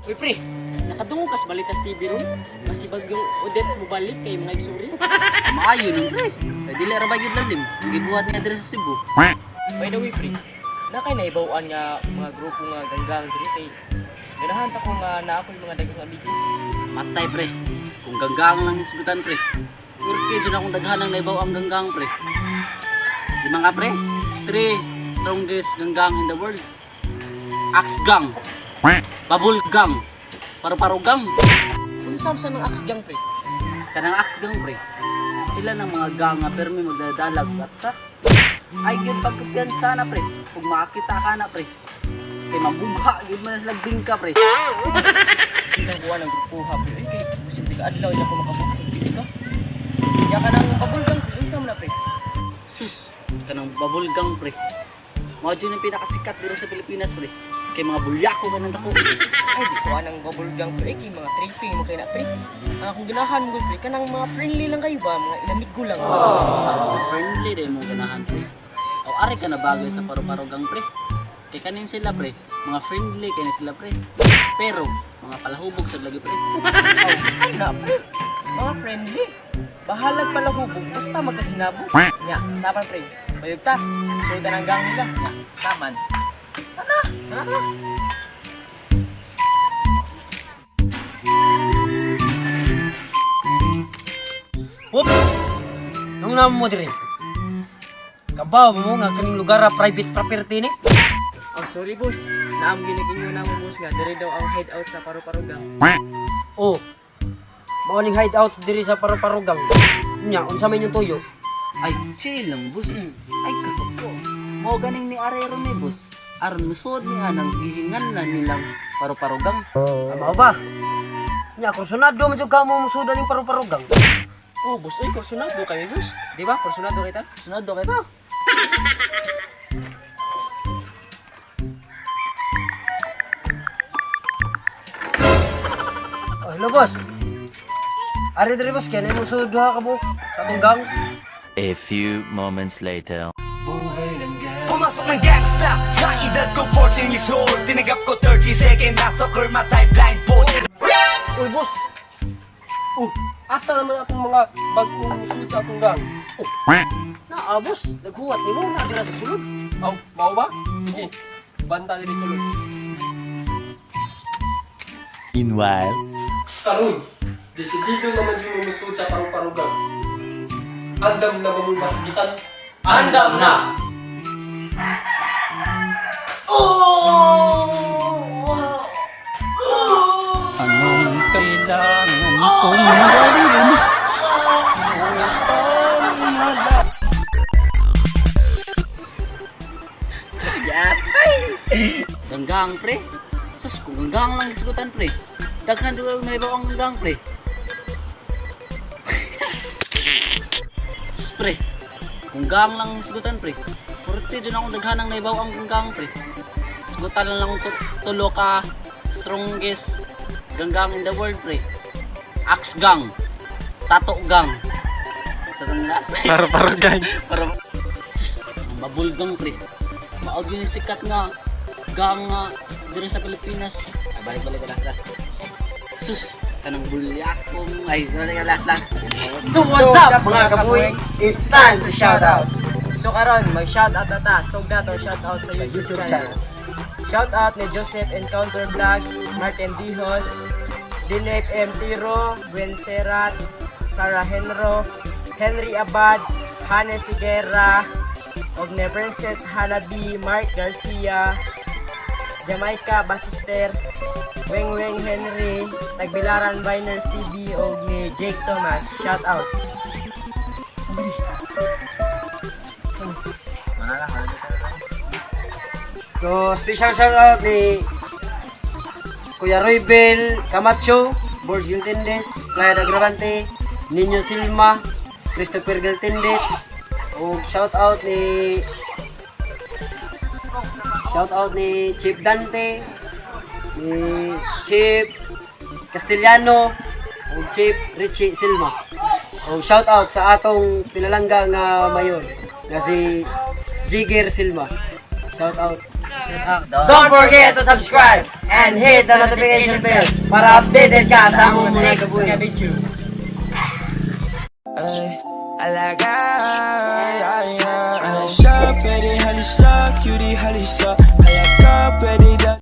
Uy pre, nakadungog kas Balitas TV ron? Masibag yung Odette mobalik kay mga igsuri. Maayo nun pre. Kay dili ra ba gyud lalim. Ang gibuhat niya diri sa Cebu. By the way pre, na kay naibaw-an nga mga grupo nga ganggang diri kay ganahan ta ko nga naa ko'y mga daghang amigo. Matay pre. Kung ganggang lang hisgutan pre. Purke jud akong daghan ang naibaw ang ganggang pre. Lima nga pre. Three strongest ganggang in the world. Axe gang, Babul gang, Paru-paro gang. Unsa sa nang axe gang pre? Kanang axe gang pre. Sila ng mga gang nga permi magdadalag at sa ay gyud pagkumpiyansa na pre. Kung makakita ka na pre. Kay mabugha gyud man sila bingka pre. Kitang buwan ang grupo ha pre. Uy, kay busin tiga adlaw ila ko makabuhat og dili ka. Ya ka nang babul gang pre, unsa man na pre? Sus, kanang bubble gang pre. Mao jud ang pinakasikat diri sa Pilipinas pre. Kay mga bulyako kanang dako. Ay di ko anang babul gang pre, kay mga tripping mo kay na pre. Ang akong ganahan mo pre, kanang mga friendly lang kayo ba, mga inamigo lang. Ah, friendly din mo ganahan pre. Aw ari ka na bagay sa paru-paro gang pre. Kay kanin sila pre, mga friendly kay sila pre. Pero mga palahubog sa lagi pre. Aw, ana pre. Mga friendly. Bahalag pala hubog, basta magkasinabo. Nya, saban pre. Bayog ta. Sultan ang gang nila. Nya, saman. Tana, tara. Whoop! Nung namo mo dire. Kabaw mo nga kaning lugar ah, private property ni. Oh, sorry boss. Naam giniginyo na mo boss nga diri daw ang hideout sa Paru-Paro gang. Oh. Mao ning hideout diri sa Paru-Paro gang. Nya unsa man yung tuyo? Ay chill lang boss. Ay kasuko. Mao ganing ni Arero ni boss. Aron musod ni anang gihingan na nilang paru-paro gang. Ah, mao ba? Nya kursunado man jud kamo musudan ning Paru-Paro gang. Oh, boss, oy, kursunado kayo boss. Di ba? Kursunado kita. Sunod kita. Oh, hello boss. Ari diri boss kay mo sud duha ka buok sa atong gang. A few moments later. Pumasok ng gangsta. Sa edad ko 14 years old. Tinanggap ko 30 second. Massacre matay blindfold. Uy boss. Oh, asa naman atong mga bagong musulod sa atong gang? Naa boss, naghuwat nimo na dira sa sulod. Aw, mao ba? Sige, banta diri sulod. Meanwhile. Karon, desidido naman yung musulod sa paru-paro gang. Andam na ba mo'y masigitan? Andam na! Anong kailangan kong gawin? Upang Yatay! Ganggang pre. Sus, kung ganggang lang gisgutan pre. Daghan jud ang naibaw ang ganggang pre. Sus pre. Kung gang lang gisgutan pre. Purte jud akong daghan ang naibaw ang ganggang pre. Sgutan lang lang tulo ka strongest ganggang in the world pre. Axe gang. Tato gang. Sa last. Paru-paro gang. Para Sus, ang babul gang pre. Maog yun yung sikat nga gang nga diri sa Pilipinas. Ah, balik balik balik last. Sus, kanang bulyakong ay sorry last last. So what's up mga kabuhi? It's time to shout out. So karon, mag-shoutout na ta. So gato shoutout sa YouTube channel. Shoutout ni Joseph Encounter Vlog, Martin Dijos, Dilip M. Tiro, Gwen Serat, Sarah Henro, Henry Abad, Hane Sigera, og ni Princess Hanabi, Mark Garcia, Jamaica Basister, Weng Weng Henry, Tagbilaran Biners TV, og ni Jake Thomas. Shoutout. So, special shout out ni Kuya Roybel Camacho, Boris Giltendes, Clyde Agravante, Nino Silma, Christopher Giltendes, ug shout out ni Chief Dante, ni Chief Castellano, ug Chief Richie Silma. Ug shout out sa atong pinalangga nga mayor nga si Jigger Silma. Shout out. Don't forget to subscribe and hit the notification bell para updated ka sa among mga Next gabuhi. nga video. Alaga, ay, ay. Ano siya, pwede halisa, cutie halisa. Kaya ka, pwede.